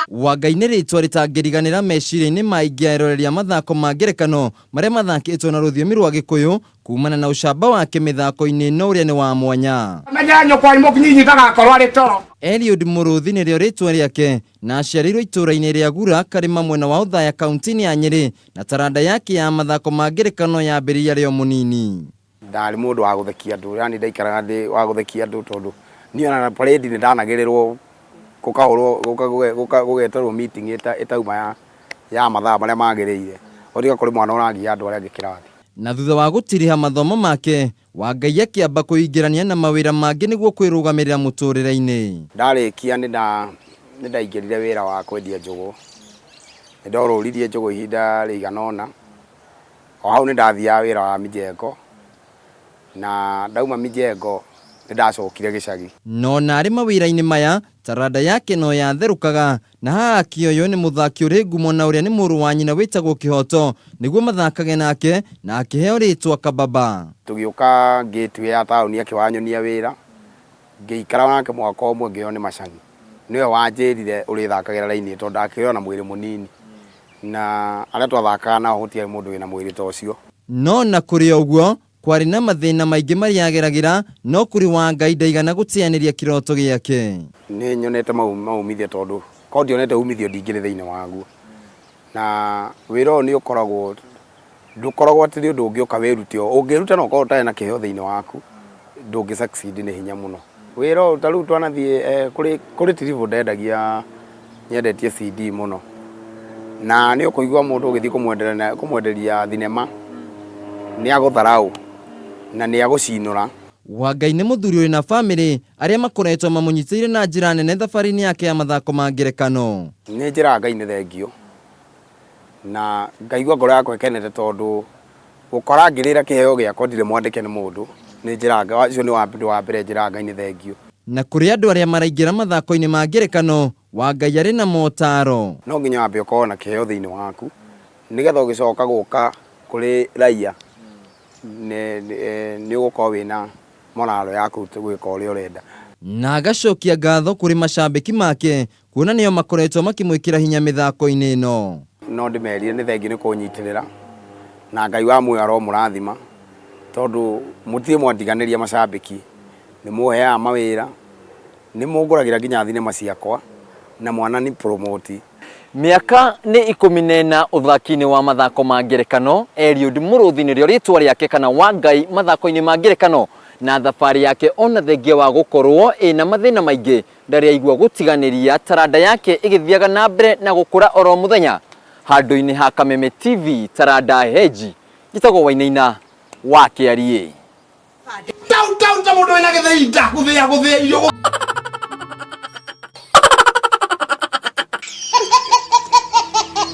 Wangai nĩ rĩtwa rĩtangĩriganĩra meciria-inĩ ma aingĩ a eroreri a mathako ma ngerekano marĩa mathakĩtwo na rũthiomi rwa Gĩkũyũ kumana na ũcamba wake mĩthako-inĩ ĩno ũrĩa nĩ wa mwanya. Menya nyũkwa mũnyinyi ndagakorwo arĩ toro. Eliud Mũrũthi nĩrĩo rĩtwa rĩake na aciarĩirwo itũũra-inĩ rĩa Gura Karĩma mwena wa Othaya kaunti-inĩ ya Nyĩrĩ na taranda yake ya mathako ma ngerekano yambĩrĩirie arĩ o mũnini. Ndarĩ mũndũ wa gũthekia andũ, yani ndaikaraga ndĩ wa gũthekia andũ tondũ niĩ ona parade nĩ ndanagĩrĩrwo gũkahũrwo gũgetwo meeting ĩtauma ya ya mathaa marĩa magĩrĩire, ũtiga kũrĩ mwana ũragia andũ arĩa angĩ kĩrathi. Na thutha wa gũtiriha mathomo make, Wangai akĩamba kwĩingĩrania na mawĩra mangĩ nĩguo kwĩrũgamĩrĩra mũtũrĩre-inĩ. Ndarĩkia nĩ ndaingĩrire wĩra wa kwendia njũgũ, nĩ ndorũririe njũgũ ihinda rĩigana ũna, o hau nĩ ndathiaga wĩra wa mjengo, na ndauma mjengo nĩ ndacokire gĩcagi. Na ona arĩ mawĩra-inĩ maya, taranda yake no yatherũkaga, na haha akĩoywo nĩ mũthaki ũrĩ ngumo na ũrĩa nĩ mũrũ wa nyina wĩtagwo Kĩhoto nĩguo mathakage nake na akĩheo rĩtwa Kababa. Tũgĩũka Gateway ya taũni akĩwanyonia wĩra, ngĩikara nake mwaka ũmwe ngĩoywo nĩ Macani. Nĩwe wanjĩrire ũrĩthakagĩra raini tondũ ndakĩrĩ o na mwĩrĩ mũnini na arĩa twathakaga nao gũtiarĩ mũndũ wĩna mwĩrĩ ta ũcio. No na kũrĩ o ũguo, kwarĩ na mathĩna maingĩ marĩa ageragĩra, no kũrĩ Wangai ndaigana gũteanĩria kĩroto gĩake. Nĩ nyonete maumithio tondũ korwo ndionete umithio ndingĩrĩ thĩinĩ waguo. Na wĩra ũyũ nĩ ũkoragwo, ndũkoragwo atĩ nĩ ũndũ ũngĩũka wĩrute, ũngĩruta na ũkorwo ũtarĩ na kĩheo thĩinĩ waku, ndũngĩ succeed nĩ hinya mũno. Wĩra ũyũ ta rĩu twanathiĩ kũrĩ kũrĩ tiribũ ndendagia nyendetie CD mũno, na nĩ ũkũigua mũndũ ũgĩthiĩ kũmwenderia thinema nĩ agũtharaũ na nĩ agũcinũra. Wangai nĩ mũthuri ũrĩ na famĩlĩ arĩa makoretwo mamũnyitĩrĩire na njĩra nene thabarĩ-inĩ yake ya mathako ma ngerekano. Nĩ njĩraga Ngai nĩ thengiũ na ngaigua ngoro yakwa ĩkenete tondũ gũkora ngĩrĩra kĩheo gĩakwa ndirĩ mwandĩke nĩ mũndũ nĩ njĩraga ũcio nĩ ũndũ wa mbere njĩraga Ngai nĩ thengiũ. Na kũrĩ andũ arĩa maraingĩra mathako-inĩ ma ngerekano, Wangai arĩ na motaro. No nginya wambe ũkorwo na kĩheo thĩinĩ waku nĩgetha ũgĩcoka gũka kũrĩ raia nĩ ũgũkorwo wĩna moralo ya gwĩka ũrĩa ũrenda. Na agacokia ngatho kũrĩ macambĩki make kuona nĩo makoretwo makĩmwĩkĩra hinya mĩthako-inĩ ĩno. No ndĩmerire nĩ thengiũ nĩ kũnyitĩrĩra na Ngai wa muoyo aromũrathima tondũ mũtirĩ mwandiganĩria macambĩki, nĩ mũheaga mawĩra, nĩ mũngũragĩra nginya thinema ciakwa na mwanani promote. Mĩaka nĩ 14 ũthaki-inĩ wa mathako ma ngerekano, Eliud Mũrũthi nĩrĩo rĩtwa rĩake kana Wangai mathako-inĩ ma ngerekano, na thabarĩ yake ona thengia wa gũkorwo ĩna mathĩna maingĩ ndarĩ aigua gũtiganĩria taranda yake ĩgĩthiaga na mbere na gũkũra oro mũthenya. Handũ-inĩ ha Kameme TV taranda heji, njĩtagwo Wainaina wa Kĩariĩ. Tau tau ta mũndũ wĩna gĩthĩi nda gũthĩa gũthĩa irio.